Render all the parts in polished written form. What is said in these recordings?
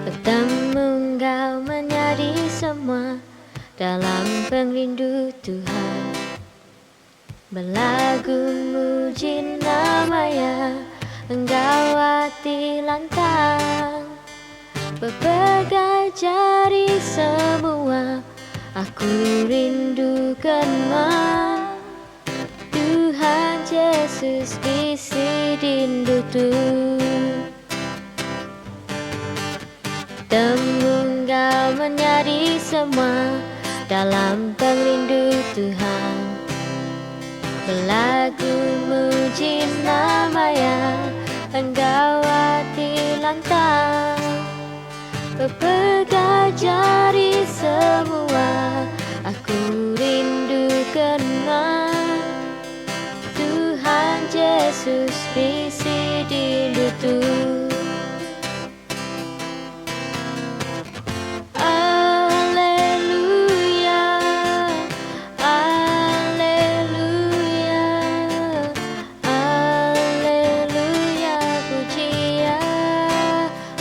Betemu enggau menyadi semua dalam pengerindu Tuhan. Belagu muji nama Iya enggau ati lantang. Bepegai jari semua aku rinduka nuan. Tuhan Jesus bisi dindu tu. Temu enggau menyadi semua dalam pengerindu Tuhan. Belagu muji nama Iya enggau ati lantang. Bepegai jari semua aku rinduka nuan. Tuhan Jesus bisi di endur tu. Alleluia, Alleluia, Alleluia puji Iya.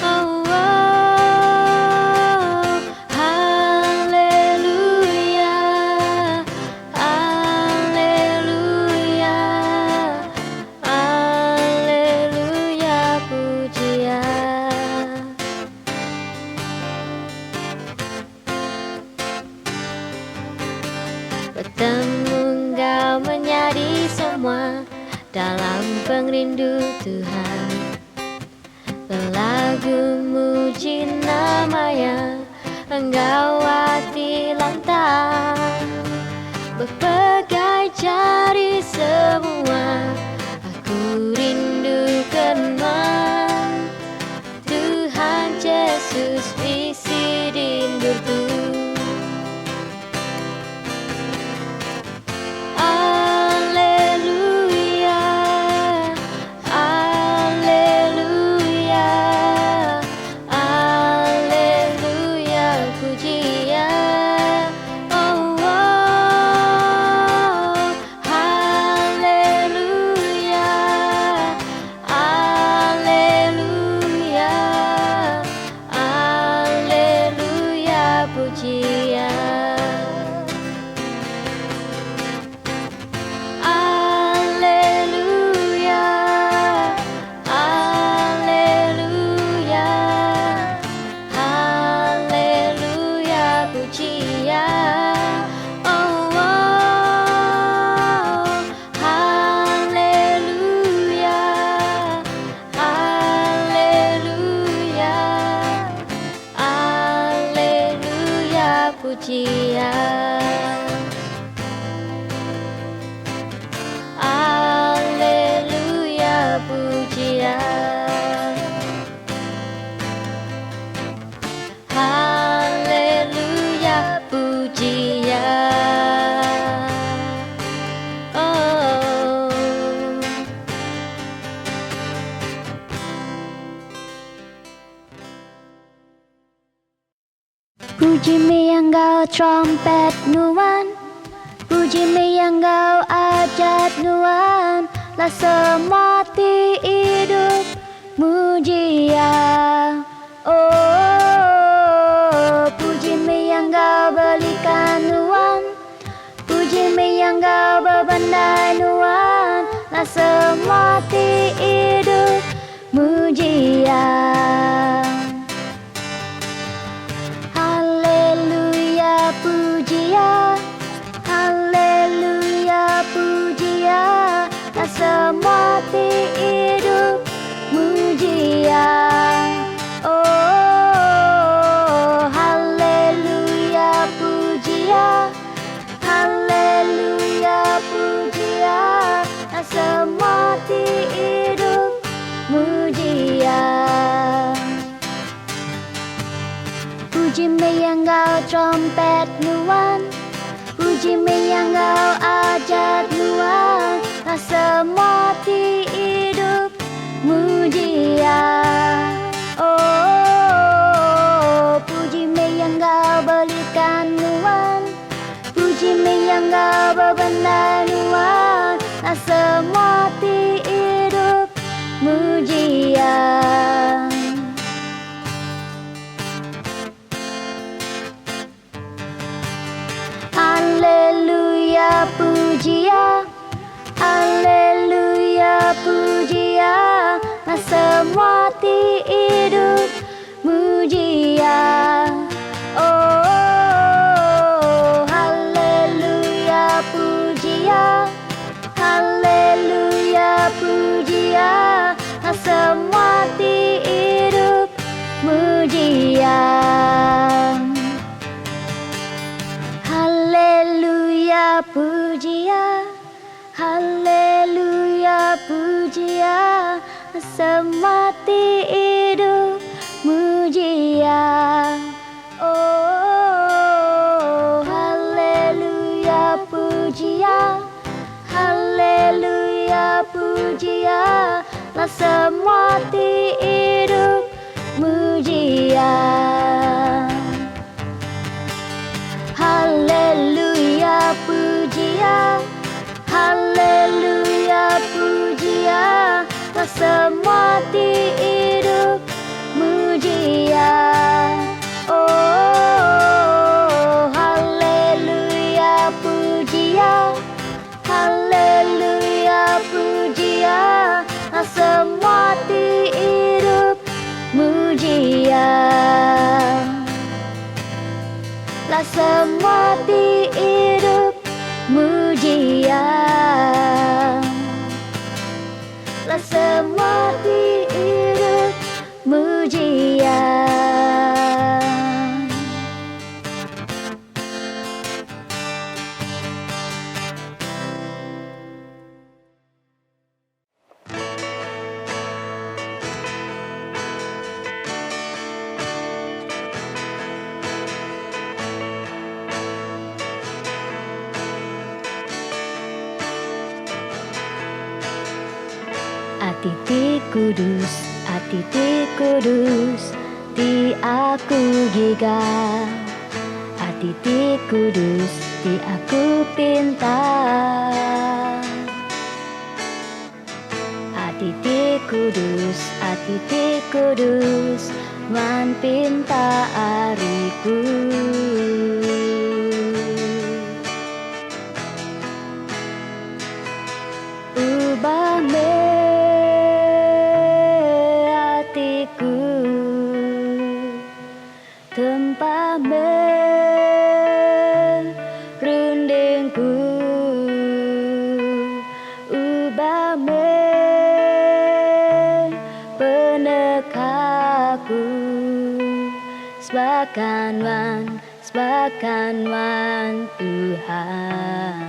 Oh, oh, Haleluya, Alleluia, Alleluia puji Iya. Betemu enggau menyadi semua dalam pengerindu Tuhan. Belagu muji nama Iya enggau ati lantang. Bepegai jari semua aku rinduka nuan. Tuhan Jesus bisi di endur tu. Alleluia, Alleluia, Alleluia puji Iya. Oh, oh, Haleluya, Alleluia, Alleluia puji Iya. Alleluia, Alleluia, Haleluya puji Iya. Oh, oh, Haleluya, Haleluya, Haleluya puji Iya. Haleluya puji Iya. Haleluya puji Iya. Oh. Puji mih enggau trumpet nuan, Puji mih enggau ajat nuan, Lah semua ti idup muji Iya. Oh, puji mih enggau belikan nuan, Puji mih enggau bebendai nuan, Lah semua ti idup muji Iya. Haleluya puji Iya, Haleluya puji Iya, Lah semua ti idup muji Iya. Oh, haleluya puji Iya, Haleluya puji Iya, Lah semua ti idup muji Iya. Puji mih enggau trumpet nuan, Puji mih enggau ajat nuan, Lah semua ti idup muji Iya. Oh, puji mih enggau belikan nuan, Puji mih enggau bebendai nuan, Lah semua ti idup muji Iya. puji Iya, Semua ti idup muji Iya. Oh, haleluya puji Iya, Haleluya puji Iya, Semua ti idup muji Iya. Haleluya puji Iya, Haleluya puji Iya, Semua ti idup muji Iya. Oh, haleluya puji Iya, Haleluya puji Iya, Lah semua ti idup muji Iya. Haleluya puji Iya, Haleluya puji Iya, Lah semua ti idup muji Iya. Oh, haleluya puji Iya, Haleluya puji Iya, Lah semua ti idup muji Iya. Lah semua ti idup muji Iya. Lah semua ti idup muji Iya. Ati ti kudus, ati ti kudus, ti aku giga. Ati ti kudus, ti aku pinta. Ati ti kudus, ati ti kudus, wan pinta ariku. Ubah me atiku, tempa me rundingku, ubah me penekaku, sebakan wan, sebakan wan Tuhan.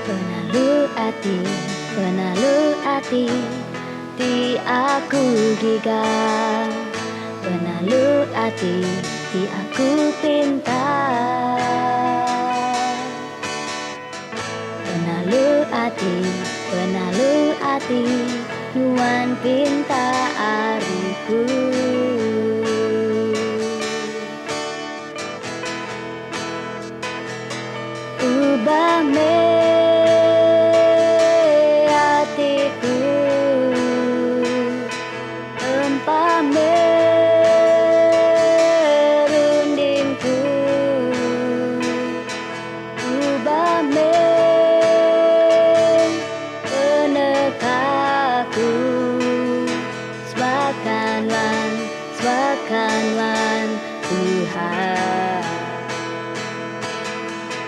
Penalu ati, penalu ati, ti aku giga. Penalu ati, ti aku pinta. Penalu ati, penalu ati, nuan pinta ariku. Ubah me atiku, tempa me rundingku, ubah me penekaku, sebakan wan, sebakan wan Tuhan.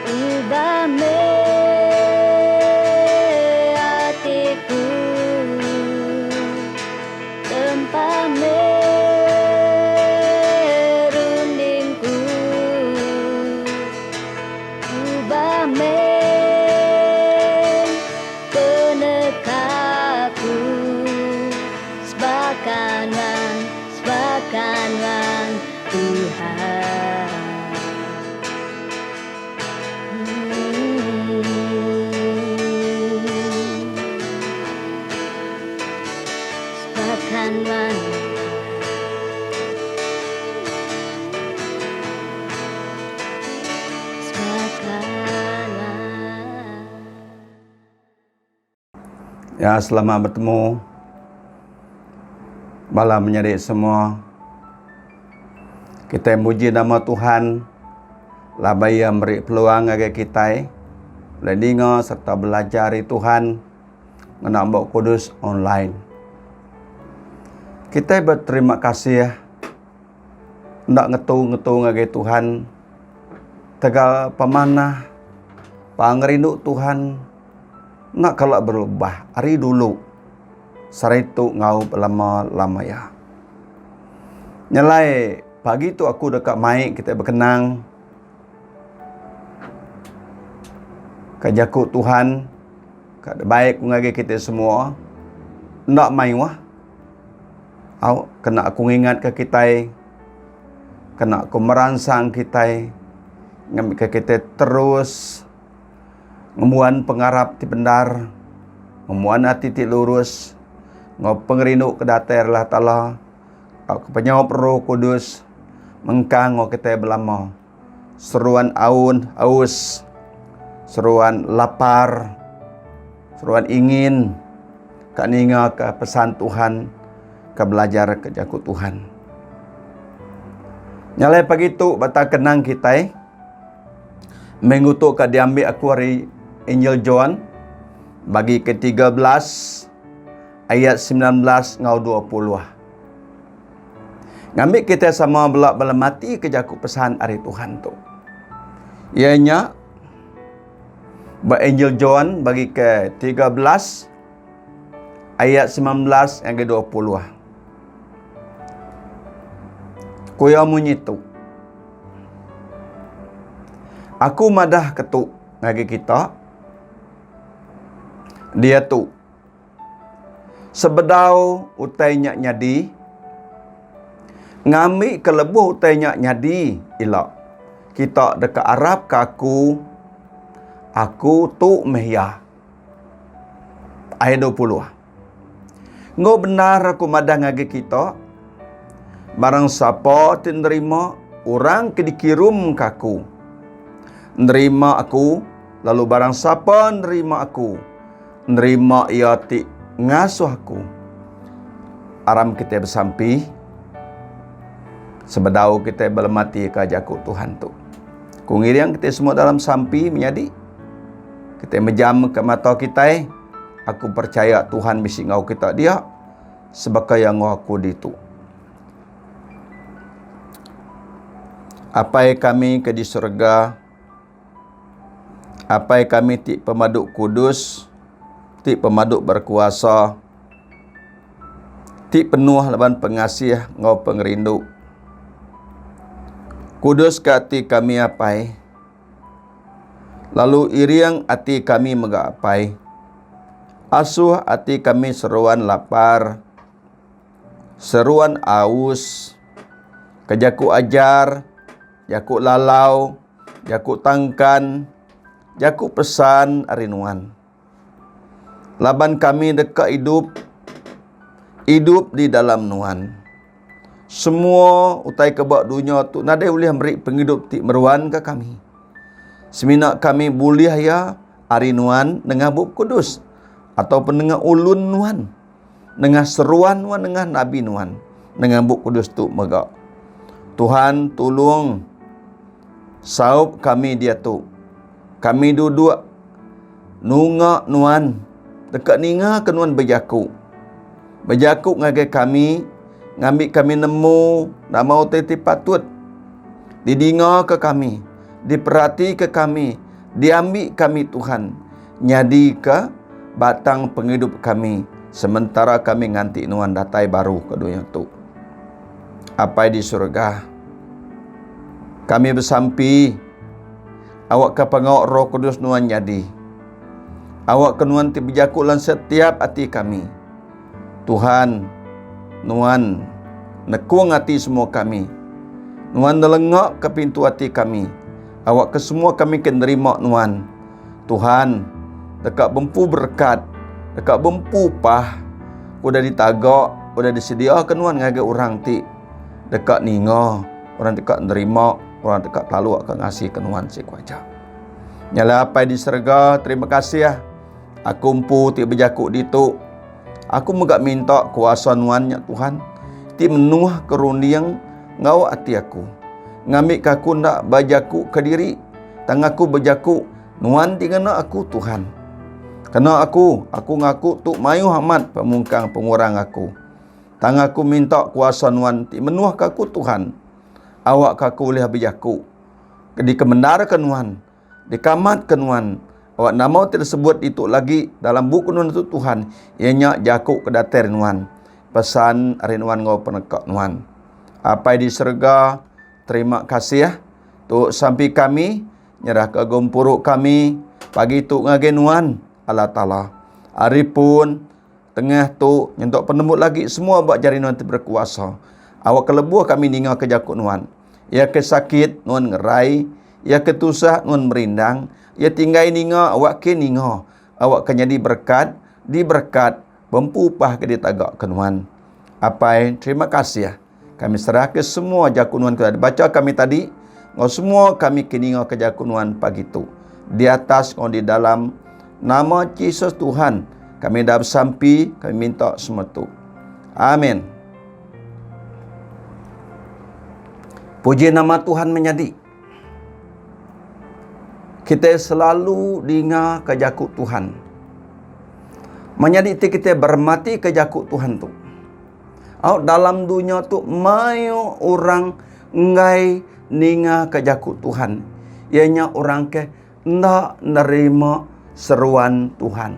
Ubah me atiku, tempa me rundingku, ubah me penekaku, sebakan wan, sebakan wan Tuhan. Sebakan wan, sebakan wan. Ya selamat betemu bala menyadi semua. Kitai muji nama Tuhan laban iya meri peluang ngagai kitai ulih ninga sereta belajar ari Tuhan ngena Bup Kudus online. Kitai beterima kasih enda ngetu-ngetu ngagai Tuhan tegal pemanah pengerindu Tuhan enda kala berubah ari dulu saritu enggau belama-lama iya. Nyelai pagi tu aku deka mai kita bekenang ka jaku Tuhan ka dibai ku ngagai kita semua enda mayuh au kena aku ngingat ka kitai kena aku meransang kitai ngambika kitai terus ngembuan pengarap ti bendar, ngembuan ati ti lurus enggau pengerindu ke datai ari Allah Taala tauka penyaup Roh Kudus mengkang enggau kitai belama. Seruan aun aus, seruan lapar, seruan ingin ka ninga ka pesan Tuhan ka belajar ka jaku Tuhan. Nya alai pagi tu bata kenang kitai. Minggu tu ka diambi aku ari Injil John bagi ke 13 ayat 19 enggau 20. Ngambi kita sama bela bela mati ke jaku pesan ari Tuhan tu. Iya nya ba Injil John bagi ke 13 ayat 19 hingga 20. Ku iya munyi tu. Aku madah ke tu ngagai kita diatu sebedau utai nya nyadi ngambika lebuh utai nya nyadi ila kita deka arapka aku, aku tu meh iya. Ayat 20. Enggau bendar aku madah ngagai kita, barang sapa ti nerima orang ke dikirumka aku, nerima aku, lalu barang sapa nerima aku, nerima iya ti ngasuh aku. Aram kitai besampi sebedau kitai belematika jaku Tuhan tu. Ku ngiring kitai semua dalam sampi menyadi. Kitai mejamka mata kitai. Aku percaya Tuhan bisi enggau kita dia sebaka iya enggau aku ditu. Apai kami ke di surga, Apai kami ti pemadu kudus, ti pemadu berkuasa, ti penuh laban pengasih enggau pengerindu. Kudus ka ati kami Apai. Lalu iring ati kami mega Apai. Asuh ati kami seruan lapar, seruan aus ke jaku ajar, jaku lalau, jaku tangkan, jaku pesan ari nuan. Laban kami deka idup, idup di dalam nuan. Semua utai ke ba dunya tu nadai ulih meri pengidup ti meruan ke kami. Semina kami bulih iya ari nuan nengah Bup Kudus atau nengah ulun nuan, nengah seruan nuan, nengah nabi nuan, nengah Bup Kudus tu mega. Tuhan tulung saup kami diatu. Kami duduk nunga nuan deka ninga ke nuan bejaku. Bejaku ngagai kami ngambi kami nemu nama utai ti patut didinga ke kami, diperati ke kami, diambi kami Tuhan nyadi ke batang pengidup kami sementara kami nganti nuan datai baru ke dunya tu. Apai di surga, kami besampi Awakka pengawa Roh Kudus Nuan nyadi. Awakka Nuan ti bejaku lan setiap ati kami. Tuhan, Nuan nekung ati semua kami. Nuan nelengaka pintu ati kami. Awakka semua kami ke nerima Nuan, Tuhan, deka bempu berekat, deka bempu upah udah ditaga, udah disediaka Nuan ngagai orang ti deka ninga, orang deka nerima. Orang deka taluk ke ngasi ke nuan siku aja. Nya alai Apai di serega, terima kasih. Aku empu ti bejaku ditu, aku mega minta kuasa Nuan nya Tuhan, ti menuhka runding enggau ati aku, ngambika aku enda bejaku kediri, tang aku bejaku Nuan ti ngena aku Tuhan. Kena aku, aku ngaku tu mayuh amat pemungkang pengurang aku. Tang aku minta kuasa Nuan ti menuhka aku Tuhan, awakka aku ulih bejaku ke dikemendarka Nuan Dikamatka nuan, awak nama ti disebut ditu lagi dalam bup nuan tu Tuhan, iya nya jaku ke datai ari nuan, pesan ari nuan enggau peneka nuan. Apai di serega, terima kasih tu sampi kami nyerahka gempuru kami pagi tu ngagai nuan, Allah Taala. Ari pun tengah tu nyentuk penemu lagi semua ba jari nuan ti berkuasa. Awakka lebuh kami ningaka jaku nuan, iya ke sakit nuan ngerai, Iya ke tusah nuan merindang, iya ti enggai ninga awak ke ninga, awak ke nyadi berekat, diberekat, bempu upah ke ditaga ke nuan. Apai, terima kasih. Kami serah ke semua jaku nuan ke dibacha kami tadi, enggau semua kami ke ninga ke jaku nuan pagi tu. Di atas enggau di dalam nama Jesus Tuhan, kami dah besampi, kami minta semua tu. Amin. Puji nama Tuhan menyadi. Kita selalu dinga ke jaku Tuhan. Menyadi ti kita bermati ke jaku Tuhan tu. Au dalam dunya tu mayuh orang enggai ninga ke jaku Tuhan. Iya nya orang ke enda nerima seruan Tuhan.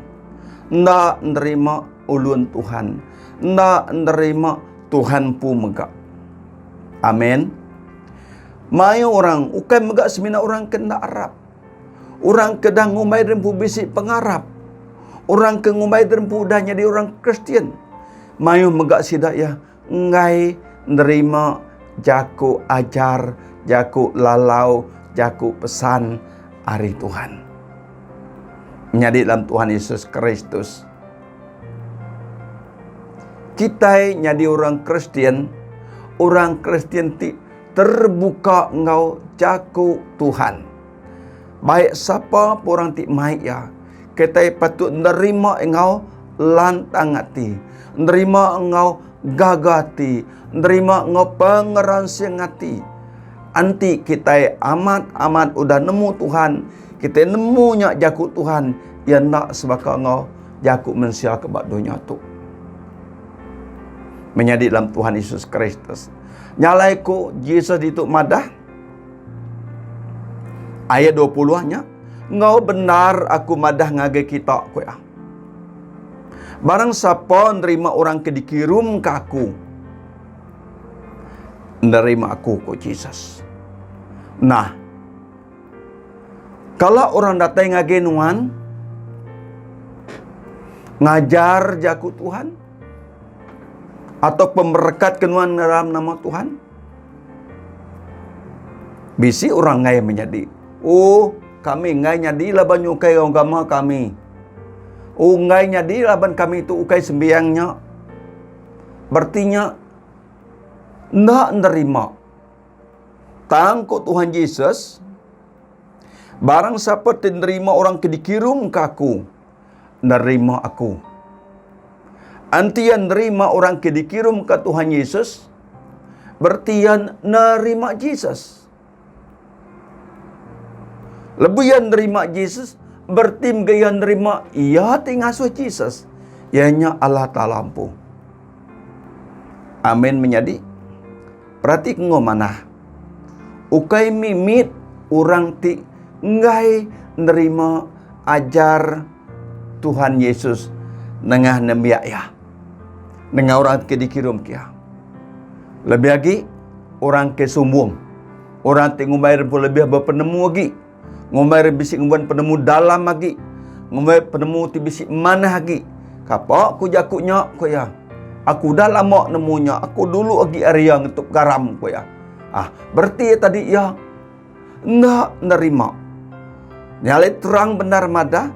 Enda nerima ulun Tuhan. Enda nerima Tuhan empu mega. Amen. Mayuh orang, ukai mega semina orang ke enda arap. Orang ke dah ngumbai diri empu bisi pengarap. Orang ke ngumbai diri empu udah nyadi orang Kristian. Mayuh mega sida iya enggai nerima jaku ajar, jaku lalau, jaku pesan ari Tuhan. Menyadi dalam Tuhan Yesus Kristus. Kitai nyadi orang Kristian, orang Kristian ti terbuka enggau jaku Tuhan. Baik sapa pun orang ti mai iya, kitai patut nerima enggau lantang ati, nerima enggau gaga ati, nerima enggau pengeransing ati. Enti kitai amat-amat udah nemu Tuhan, kitai nemu nya jaku Tuhan, iya enda sebaka enggau jaku mensia ke ba dunya tu. Menyadi dalam Tuhan Yesus Kristus. Nya alai ku Jesus ditu madah ayat 20 nya, enggau bendar aku madah ngagai kita ku iya. Barang sapa nerima orang ke dikirumka aku, nerima aku ku Jesus. Nah, kalau orang datai ngagai nuan, ngajar jaku Tuhan, atau pemerekat ke nuan dalam nama Tuhan, bisi orang ngai menyadi. Oh, kami ngai nyadi laban nyukai agama kami. Oh, ngai nyadi laban kami tu ukai sembiang nya. Berti nya enda nerima. Tang ku Tuhan Jesus, barang sapa ti nerima orang ke dikirum ke aku, nerima aku. Enti iya nerima orang ke dikirum ke Tuhan Yesus, berti iya nerima Jesus. Lebuh iya nerima Jesus, berti mega iya nerima iya ti ngasuh Jesus, iya nya Allah Taala empu. Amin menyadi. Perati ke enggau manah. Ukai mimit orang ti enggai nerima ajar Tuhan Yesus nengah nembiak iya. Nengah orang ke dikirum ke iya. Lebih agi orang ke sumbung. Orang ti ngumbai rempu lebih bepenemu agi. Ngumbai bisi ngembuan penemu dalam agi. Ngumbai penemu ti bisi manah agi. Kapa ku jaku nya, ku iya. Aku udah lama nemu nya. Aku dulu agi ari iya ngetup garam, ku iya. Ah, bereti iya tadi iya enda nerima. Nya alai terang bendar madah,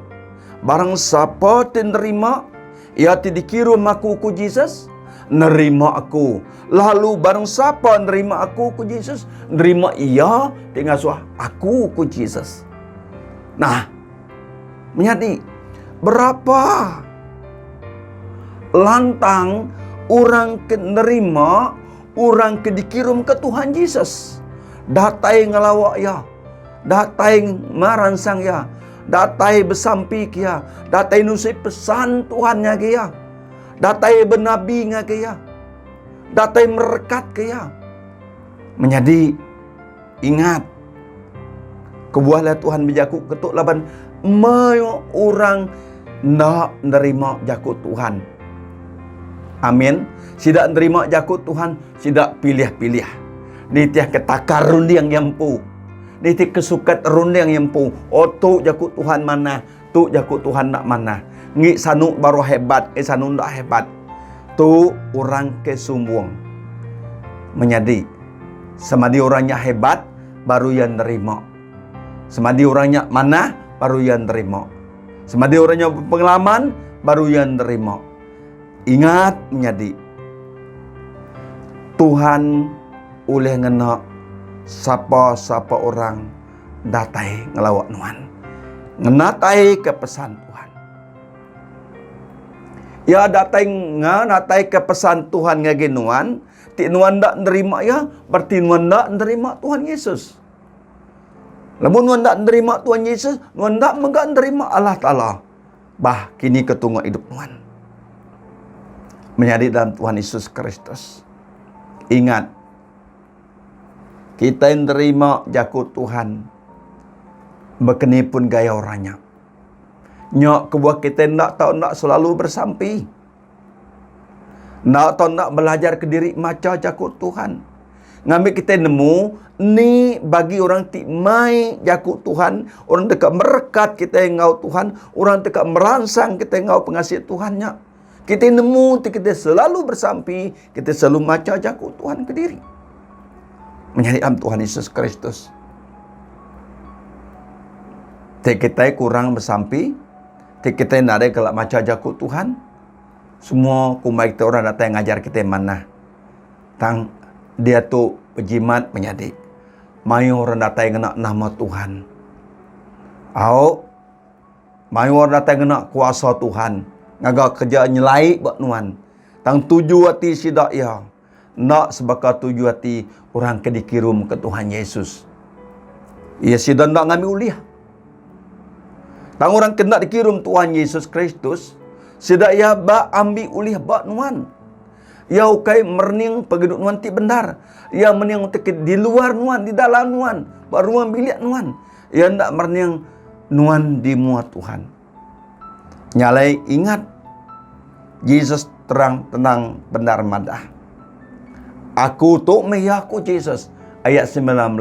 barang sapa ti nerima iya ti dikirum aku ku Jesus, nerima aku. Lalu barang sapa nerima aku ku Jesus, nerima iya ti ngasuh aku ku Jesus. Nah, menyadi. Berapa lantang orang ke nerima orang ke dikirum ke Tuhan Jesus. Datai ngelawa iya. Datai meransang iya. Datai besampi ke iya. Datai nusui pesan Tuhan ngagai iya. Datai benabi ngagai iya. Datai merekat ke iya. Menyadi ingat kebuah Tuhan bejaku ke tu laban mayuh orang enda nerima jaku Tuhan. Amin. Sida nerima jaku Tuhan, sida pilih-pilih. Nitih ke takar runding iya empu. Nitih ke sukat runding iya empu. Oh tu jaku Tuhan manah, tu jaku Tuhan enda manah. Ngi sanu baru hebat, ngi sanu enda hebat. Tu orang ke sumbung. Menyadi, semadi orang nya hebat, baru iya nerima. Semadi orang nya manah, baru iya nerima. Semadi orang nya bepengalaman, baru iya nerima. Ingat menyadi, Tuhan ulih ngena sapa-sapa orang datai ngelawa nuan. Ngenataika pesan Tuhan. Iya datai ngenataika pesan Tuhan ngagai nuan, ti nuan enda nerima iya, bereti nuan enda nerima Tuhan Yesus. Lebuh nuan enda nerima Tuhan Yesus, nuan enda mega nerima Allah Taala. Bah, kini ke tunga idup nuan. Menyadi dalam Tuhan Yesus Kristus. Ingat, kita nerima jaku Tuhan bekeni pun gaya orang nya. Nya kebuah kita enda tau enda selalu bersampi. Enda tau enda belajar kediri macha jaku Tuhan. Ngambi kitai nemu ni bagi orang ti mai jaku Tuhan, orang deka merekat kitai enggau Tuhan, orang deka meransang kitai enggau pengasih Tuhan nya. Kitai nemu ti kitai selalu bersampi, kitai selalu macha jaku Tuhan kediri. Menyadi am Tuhan Yesus Kristus. Ti kitai kurang besampi, ti kitai nadai kala macha jaku Tuhan, Semua kumbai kitai orang datai ngajar kitai manah. Tang diatu bejimat menyadi. Mayuh orang datai ngena nama Tuhan. Au mayuh orang datai ngena kuasa Tuhan ngaga kerja nyelai ba nuan. Tang tuju ati sida iya enda sebaka tuju ati orang ke dikirum ke Tuhan Yesus. Iya sida enda ngambi ulih. Tang orang ke enda dikirum Tuhan Yesus Kristus, sida iya ba ambi ulih ba nuan. Iya ukai merening pengidup nuan ti bendar. Iya mening utai ke di luar nuan, di dalam nuan, ba ruang bilik nuan. Iya enda merening nuan di mua Tuhan. Nya alai ingat Jesus terang tenang bendar madah. Aku tu meh iya ku Jesus ayat 19.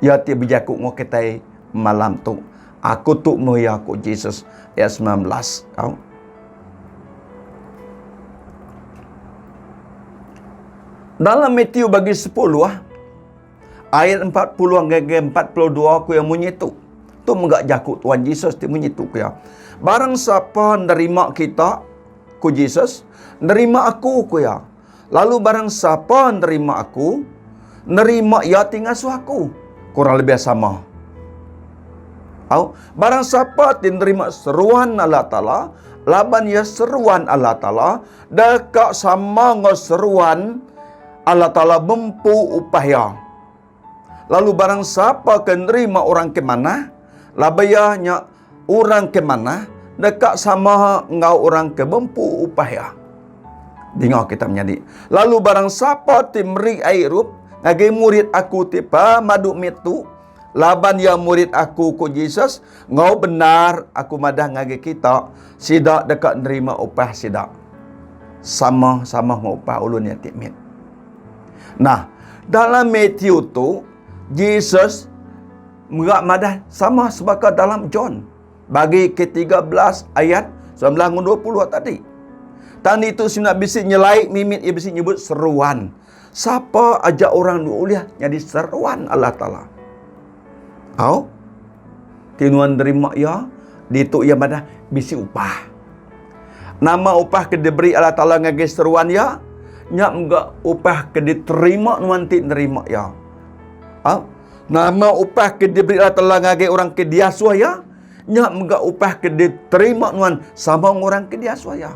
Iya ti bejaku enggau kitai malam tu. Aku tu meh iya ku Jesus ayat 19. Tau. Dalam Matthew bagi 10 ayat 40 ngagai 42 ku yang munyi tu. Tu mega jaku Tuhan Jesus ti munyi tu ku iya. Barang sapa nerima kita, ku Jesus, nerima aku ku iya. Lalu barang sapa nerima aku, nerima iya ti ngasuh aku. Kurang lebih sama. Au, barang sapa ti nerima seruan Allah Taala, laban iya seruan Allah Taala, deka sama enggau seruan Allah Taala bempu upah iya. Lalu barang sapa ke nerima orang ke manah, laban iya nya orang ke manah, deka sama enggau orang ke bempu upah iya. Dinga kita menyadi. Lalu barang sapa ti meri ai irup ngagai murid aku ti pemadu mit tu, laban iya murid aku, ku Jesus, enggau bendar aku madah ngagai kita, sida deka nerima upah sida. Sama-sama enggau upah ulun iya ti mit. Nah, dalam Matthew tu, Jesus mega madah sama sebaka dalam John. Bagi ke-13 ayat 19 20 tadi. Tang ditu sina bisi nyelai mimit ia bisi nyebut seruan. Sapa aja orang nu ulih nyadi seruan Allah Taala. Au. Ti nuan nerima iya, ditu iya madah bisi upah. Nama upah ke diberi Allah Taala ngagai seruan iya? Nya mega upah ke diterima nuan ti nerima iya. Ha? Nama upah ke diberi Allah Taala ngagai orang ke diasuh iya? nya mega upah ke diterima nuan sama enggau orang ke diasuh iya.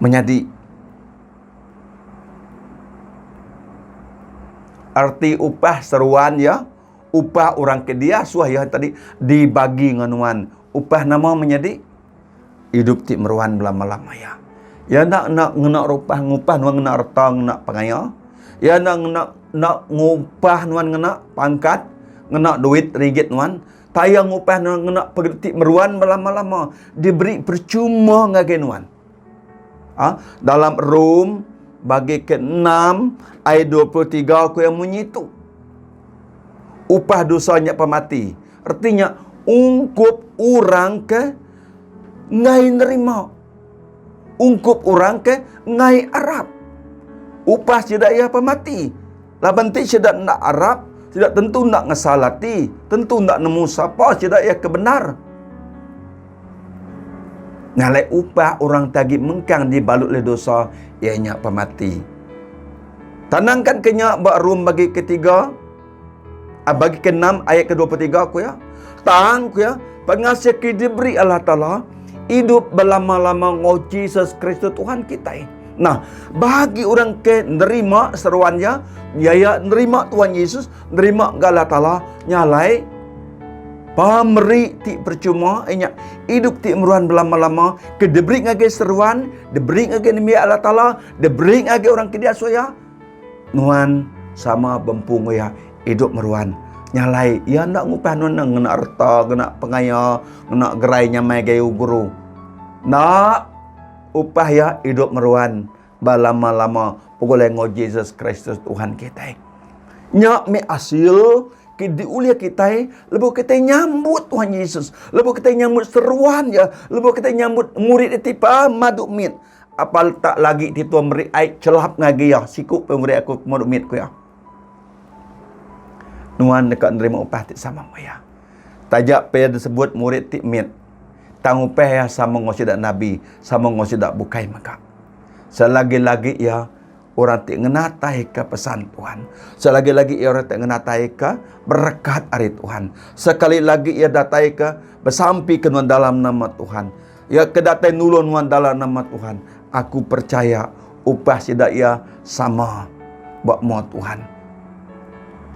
Menyadi Arti upah seruan iya, upah orang ke diasuh iya tadi dibagi enggau nuan. Upah nama menyadi? Idup ti meruan belama-lama iya. Iya enda enda ngena rupah ngupah nuan ngena reta ngena pengaya. Iya enda ngena enda ngupah nuan ngena pangkat, ngena duit ringgit nuan. Tang iya ngupah nuan ngena pegedi ti meruan belama-lama diberi percuma ngagai nuan. Ha? Dalam Rom bagi ke-6 ayat 23 ku yang munyi tu. Upah dosa nya pemati. Artinya ungkup orang ke ngai nerima. Ungkup orang ke ngai arap. Upah sida iya pemati. Laban ti sida enda arap, sida tentu enda ngesal ati, tentu enda nemu sapa sida iya ke bendar. Ngalai upah orang ti agi mengkang dibalut oleh dosa, iya nya pemati. Tanangkan ke nya ba Rom bagi ketiga, ah, bagi ke-6 ayat ke-23 ku ya. Tang ku ya, pengasih ke diberi Allah Taala idup belama-lama ngau Jesus Kristus Tuhan kitai. Nah, bagi orang ke nerima seruan ya, ya ya nerima Tuhan Yesus, nerima Allah Taala nyalai Pameri ti percuma inya idup ti meruan belama-lama ke diberi ngagai seruan, diberi ngagai nembiak Allah Taala, diberi ngagai orang ke diasuh iya. Nuan sama bempu enggau iya idup meruan. Nya alai iya enda ngupah nuan ngena reta, ngena pengaya, ngena gerai nyamai gayu guru. Enda upah iya idup meruan belama-lama begulai enggau Jesus Kristus Tuhan kitai. Nya meh asil ke diulih kitai lebuh kitai nyambut Tuhan Yesus, lebuh kitai nyambut seruan iya, lebuh kitai nyambut murid iya ti pemadu mit. Apa tak lagi ti Tuhan meri ai chelap ngagai iya, siku pun meri aku pemadu mit ku iya. Nuan deka nerima upah ti sama enggau iya. Taja pia disebut murid ti mit, tang upah iya sama enggau sida nabi, sama enggau sida bukai mega. Selagi-lagi iya orang ti ngenataika pesan Tuhan. Selagi-lagi iya orang ti ngenataika berekat ari Tuhan. Sekali lagi iya datai ke besampi ke nuan dalam nama Tuhan. Iya ke datai nulung nuan dalam nama Tuhan. Aku percaya upah sida iya sama ba mua Tuhan.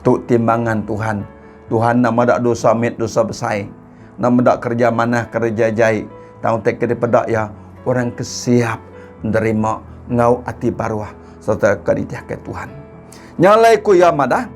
Tu timbangan Tuhan. Tuhan enda meda dosa mit dosa besai. Enda meda kereja manah kereja jai. Tang utai ke dipeda iya, orang ke siap nerima enggau ati baruh sereta ke nitihka Tuhan. Nya alai ku iya madah,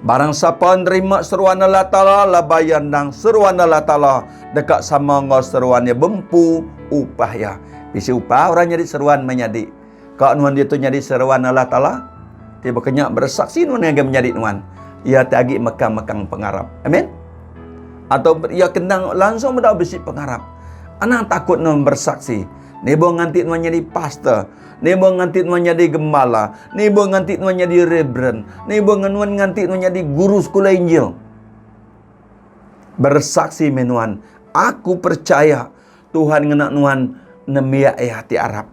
Barang sapa nerima seruan Allah Taala laban iya endang seruan Allah Taala deka sama enggau seruan iya bempu upah iya. Bisi upah orang nyadi seruan menyadi. Ka nuan diatu nyadi seruan Allah Taala? Ti baka nya beresaksi nuan ngagai menyadi nuan. Iya ti agi mekang-mekang pengarap. Amen. Atau iya kendang langsung meda bisi pengarap. Anang takut nuan bersaksi. Nebo nganti nuan nyadi pastor. Nebo nganti nuan nyadi gembala. Nebo nganti nuan nyadi reverend. Nebo nuan nganti nuan nyadi guru sekolah Injil. Bersaksi meh nuan. Aku percaya Tuhan ngena nuan nembiak iya ti arap.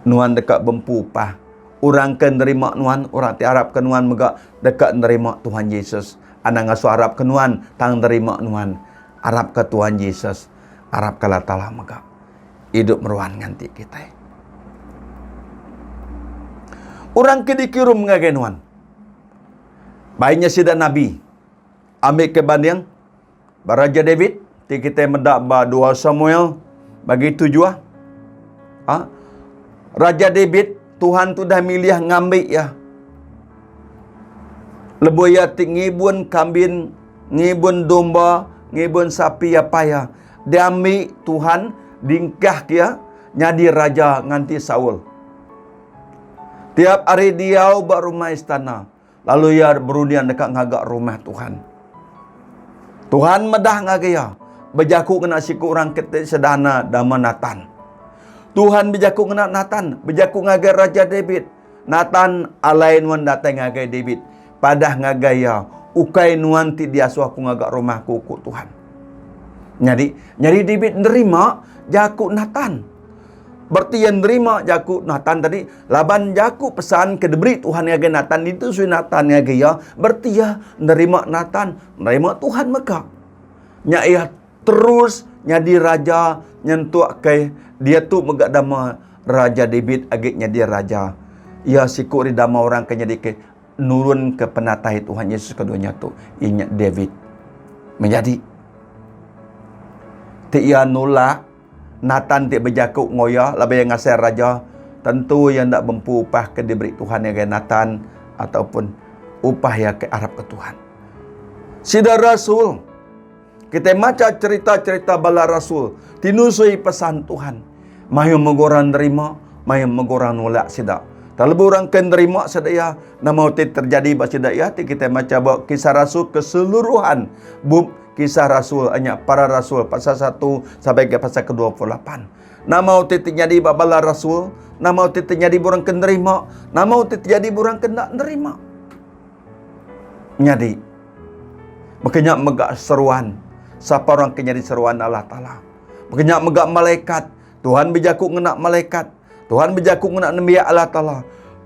Nuan deka bempu upah. Orang ke nerima nuan, orang ti arapka nuan mega deka nerima Tuhan Jesus. Anang ngasuh arapka nuan, tang nerima nuan. Arapka Tuhan Jesus, arapka Allah Taala mega. Idup meruan nganti kitai. Orang ke dikirum ngagai nuan. Bai nya sida nabi. Ambi ke banding, Ba Raja David ti kitai meda ba 2 Samuel bagi tujuh ha? Raja David Tuhan tu dah milih ngambi iya. Lebuh iya ti ngibun kambin, ngibun domba, ngibun sapi apai iya. Diambi Tuhan dingkah ke iya nyadi raja nganti Saul. Tiap hari diau ba rumah istana. Lalu iya berunding deka ngaga rumah Tuhan. Tuhan medah ngagai iya, bejaku ngena siku orang ke ti sederhana dama Natan. Tuhan bejaku ngena Natan, bejaku ngagai Raja David. Natan, alai nuan datai ngagai David, padah ngagai iya, ukai nuan ti diasuh aku ngaga rumah aku, ku Tuhan. Nyadi, nyadi David nerima jaku Natan. Berti iya nerima jaku Nathan tadi laban jaku pesan ke diberi Tuhan ngagai Nathan ditusui Nathan ngagai iya, berti iya nerima Nathan, nerima Tuhan mega. Nya iya terus nyadi raja nyentuk ke diatu mega dama Raja David agi nyadi raja. Iya siku ari dama orang ke nyadi ke nurun ke penatai Tuhan Yesus ke dunya tu, iya nya David. Menyadi ti iya nulak Natan ti bejaku enggau iya laban iya ngasai raja, tentu iya enda bempu upah ke diberi Tuhan ngagai Natan ataupun upah iya ke arapka Tuhan. Sida rasul, kitai macha cherita-cherita bala rasul ti nusui pesan Tuhan. Mayuh mega orang nerima, mayuh mega orang nulak sida. Tang lebuh orang ke nerima sida iya, nama utai terjadi ba sida iya ti kitai macha ba Kisah Rasul keseluruhan bup Kisah Rasul nya para rasul pasal satu sampai ke pasal ke 28. Nama utai ti nyadi ba bala rasul, nama utai ti nyadi ba orang ke nerima, nama utai ti nyadi ba orang ke enda nerima. Nyadi baka nya mega seruan sapa orang ke nyadi seruan Allah Taala. Baka nya mega malaikat, Tuhan bejaku ngena malaikat. Tuhan bejaku ngena nembiak Allah Taala.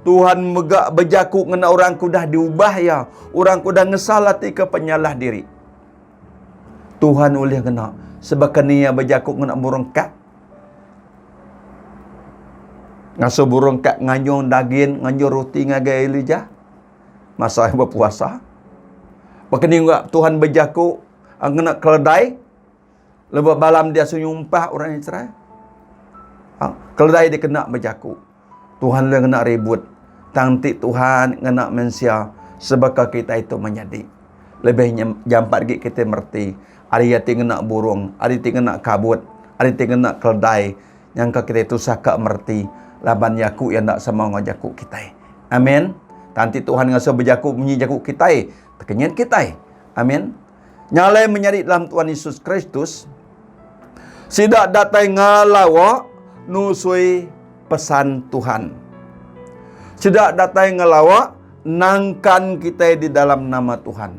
Tuhan mega bejaku ngena orang ke udah diubah iya, orang ke udah ngesal ati ke penyalah diri. Tuhan ulih ngena sebaka ni iya bejaku ngena burung kak. Ngasuh burung kak nganyung dagin, nganyung roti ngagai Elijah masa iya berpuasa. Baka ni juga Tuhan bejaku ngena keledai Lebuh Balam diasuh nyumpah orang Israel, ha, keledai dikena bejaku. Tuhan ulih ngena ribut. Tang enti Tuhan ngena mensia sebaka kitai tu menyadi. Lebih jampat agi kitai mereti ari iya ti ngena burung, ari ti ngena kabut, ari ti ngena keledai nyangka kitai tusah ka mereti laban jaku iya enda sama enggau jaku kitai. Amin. Tang enti Tuhan ngasuh bejaku munyi jaku kitai, tekenyit kitai. Amin. Nya alai menyadi dalam Tuhan Yesus Kristus, sida datai ngelawa nusui pesan Tuhan. Sida datai ngelawa nangkan kitai di dalam nama Tuhan.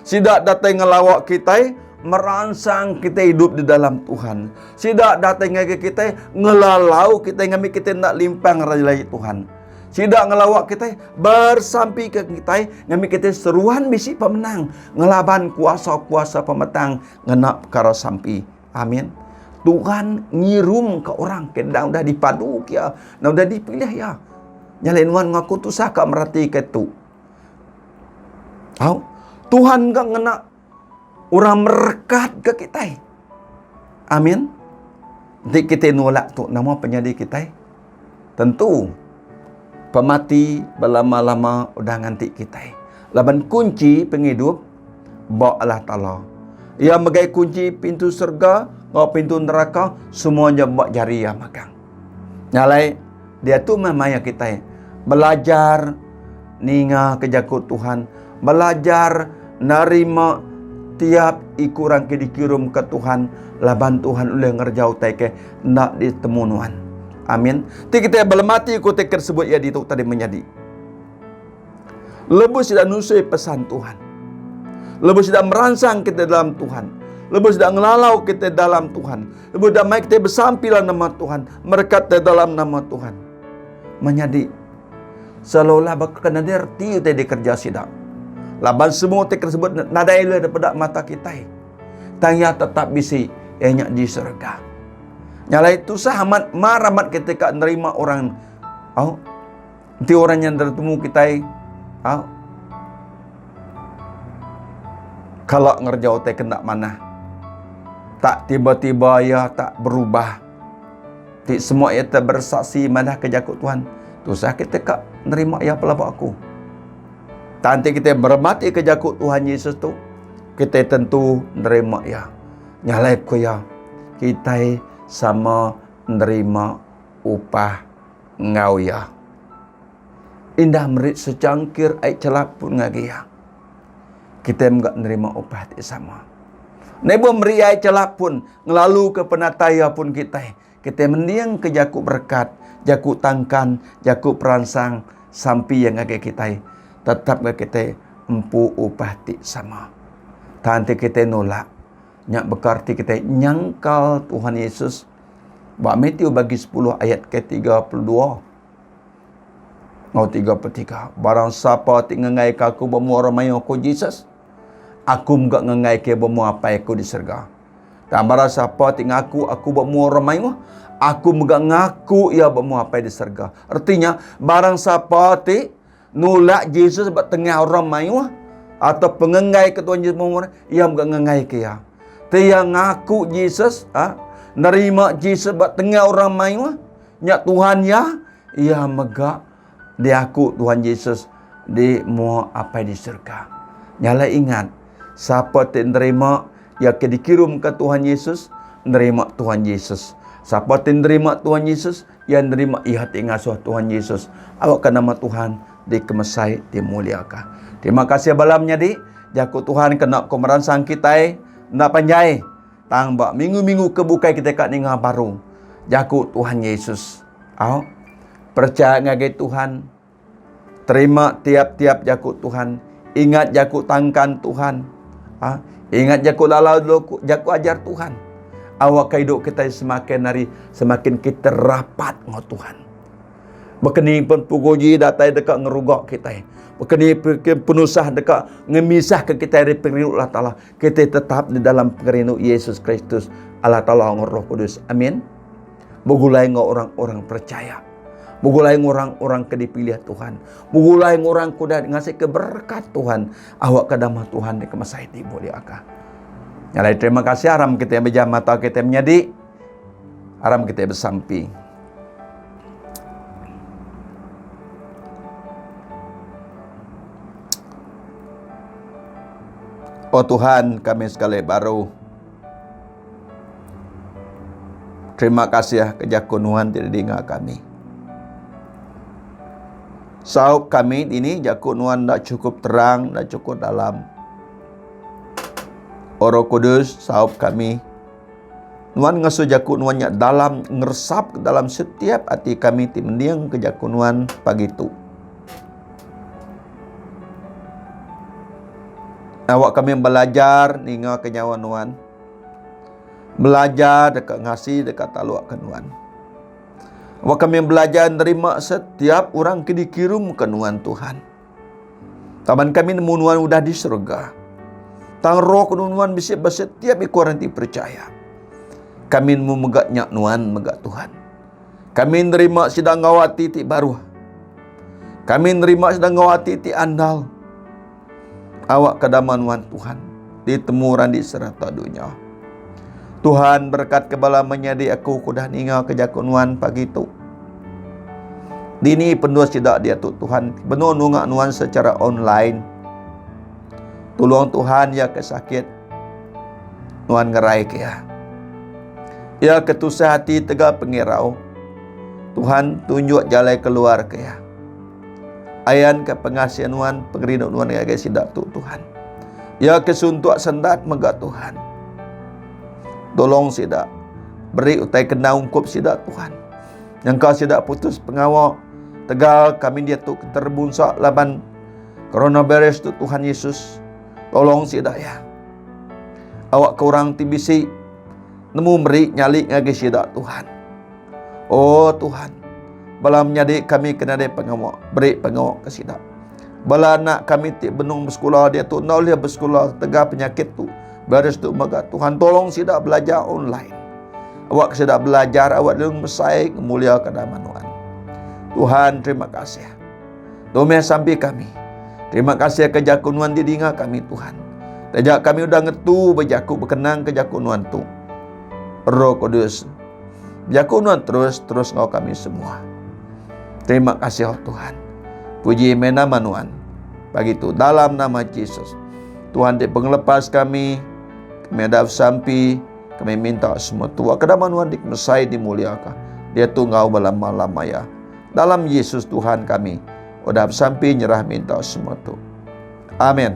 Sida datai ngelawa kitai meransang kitai hidup di dalam Tuhan. Sida datai ngagai kitai ngelalau kitai ngambi kitai enda limpang ari Tuhan. Sida ngelawa kitai, bersampi ke kitai ngambi kitai seruan bisi pemenang ngelaban kuasa-kuasa pemetang ngena perkara sampi. Amin. Tuhan ngirum ke orang ke endang udah dipadu ke iya, endang udah dipilih iya. Nya alai nuan ngaku tusah ka mereti ke tu. Au, Tuhan ga ngena orang merekat ke kitai. Amin. Enti kitai nulak tu nama penyadi kitai? Tentu, pemati belama-lama udah nganti kitai. Laban kunchi pengidup ba Allah Taala. Iya megai kunchi pintu serega enggau pintu neraka, semua nya ba jari Iya magang. Nya alai, diatu meh maya kitai belajar ninga ke jaku Tuhan, belajar nerima tiap iku orang ke dikirumka Tuhan laban Tuhan ulih ngereja utai ke enda ditemu nuan. Amin. Ti kitai belemati ku ti ke disebut iya ditu tadi menyadi. Lebuh sida nusui pesan Tuhan. Lebuh sida meransang kita dalam Tuhan. Lebuh sida ngelalau kita dalam Tuhan. Lebuh sida mai kita besampi dalam nama Tuhan. Merekat kita dalam nama Tuhan. Menyadi. Seolah-olah baka ke nadai reti utai dikerja sida. Laban semua utai ke disebut nadai le daripada mata kitai. Tang iya tetap bisi, iya nya di serega. Nya alai tusah amat, mar amat kitai ka nerima orang. Au. Enti orang nya enda temu kitai, au. Kala ngereja utai ke enda manah. Tak tiba-tiba iya tak berubah. Ti semua iya te bersaksi madahka jaku Tuhan, tusah kitai ka nerima iya pelaba aku. Tang enti kitai berematika jaku Tuhan Yesus tu, kitai tentu nerima iya. Nya alai ku iya, kitai sama nerima upah enggau iya. Indah meri secangkir ai chelap pun ngagai iya. Kitai mega nerima upah ti sama. Lebuh meri ai chelap pun ngelaluka penatai iya pun kitai. Kitai mendingka jaku berekat, jaku tangkan, jaku peransang, sampi iya ngagai kitai. Tetap ga kitai empu upah ti sama. Tang enti kitai nulak, nya baka reti kitai nyangkal Tuhan Yesus. Ba Matthew bagi 10 ayat ke 32 enggau 33. Barang sapa ti ngengai ke aku ba mua orang mayuh ku Jesus, aku mega ngengai ke ba mua Apai aku di serega. Tang barang sapa ti ngaku aku ba mua orang mayuh, aku mega ngaku iya ba mua Apai di serega. Reti nya, barang sapa ti nulak Jesus ba tengah orang mayuh atau pengenggai ke Tuhan Jesus ba iya mega ngengai ke iya. Ti iya ngaku Jesus, ha, nerima Jesus ba tengah orang mayuh, nya Tuhan iya, iya mega diaku Tuhan Jesus di mua Apai di serega. Nya alai ingat, sapa ti nerima iya ke dikirumka Tuhan Yesus, nerima Tuhan Yesus. Sapa ti nerima Tuhan Yesus, iya nerima iya ti ngasuh Tuhan Yesus. Awakka nama Tuhan dikemesai dimuliaka. Terima kasih bala menyadi, jaku Tuhan kena ku meransang kitai enda panjai. Tang ba minggu-minggu ke bukai kitai ka ninga baru jaku Tuhan Yesus. Au. Percaya ngagai Tuhan. Terima tiap-tiap jaku Tuhan. Ingat jaku tangkan Tuhan. Ha? Ingat jaku lalau jaku ajar Tuhan. Awak hidup kita semakin hari semakin kita rapat dengan Tuhan. Bekeni pen penguji datai deka ngeruga kitai. Bekeni penusah deka ngemisah ke kitai ari pengerindu Allah Taala. Kitai tetap di dalam pengerindu Yesus Kristus Allah Taala enggau Roh Kudus. Amin. Begulai enggau orang-orang percaya. Begulai enggau orang-orang ke dipilih Tuhan. Begulai enggau orang ke udah ngasih ke berkat Tuhan. Awak ke nama Tuhan dikemesai dimuliaka. Nyalai terima kasih aram kita yang bejam mata kita menyadi. Aram kita besampi. Oh Tuhan, kami sekali baru. Terima kasih ke jaku Nuan ti didinga kami. Saup kami ini jaku Nuan enda cukup terang, enda cukup dalam. Oh Roh Kudus, saup kami. Nuan ngasuh jaku Nuan nya dalam ngeresap ke dalam setiap ati kami ti mending ke jaku Nuan pagi tu. Awak kami belajar ninga ke nyawa Nuan. Belajar deka ngasi deka taluk ke Nuan. Awak kami belajar nerima setiap orang ke dikirum ke Nuan Tuhan. Taban kami nemu nuan udah di surga. Tang roh ke nuan bisi ba setiap iku orang ti percaya. Kami nemu mega nya nuan mega Tuhan. Kami nerima sida enggau ati ti baruh. Kami nerima sida enggau ati ti andal. Awak ke dama nuan Tuhan ditemu orang di serata dunya. Tuhan berkat ke bala menyadi aku ke udah ninga ke jaku nuan pagi tu. Dini penduh sida diatu Tuhan benung nunga nuan secara online. Tulung Tuhan iya ke sakit nuan ngerai ke iya. Iya ke tusah ati tega pengirau. Tuhan tunjuk jalai keluar ke iya. Ayan ke pengasih nuan, pengerindu nuan ngagai sida tu Tuhan. Iya ke suntuk sendat mega Tuhan. Tolong sida. Beri utai kena ungkup sida Tuhan. Nyangka sida putus pengawa tegal kami diatu terbunsa laban coronavirus tu Tuhan Yesus. Tolong sida ya. Awak ke orang ti bisi nemu meri nyali ngagai sida Tuhan. Oh Tuhan, bala menyadi kami ke nadai pengawa, beri pengawa ke sida. Bala anak kami ti benung besekula diatu enda ulih besekula tegal penyakit tu. Virus tu mega Tuhan tolong sida belajar online. Awak sida belajar awak lalu mesai ngemulia ke nama Tuhan. Tuhan terima kasih. Tu meh sampi kami. Terima kasih ke jaku nuan didinga kami Tuhan. Taja kami udah ngetu bejaku bekenang ke jaku nuan tu. Roh Kudus. Jaku nuan terus terus ngau kami semua. Terima kasih oh Tuhan. Puji meh nama nuan. Pagi tu dalam nama Jesus. Tuhan ti pengelepas kami. Kami ada sampi. Kami minta semua tua kedama nuan dikemesai dimuliaka. Dia tu ngau belama-lama ya. Dalam Yesus Tuhan kami. Udah bersampi nyerah minta semua tu. Amin.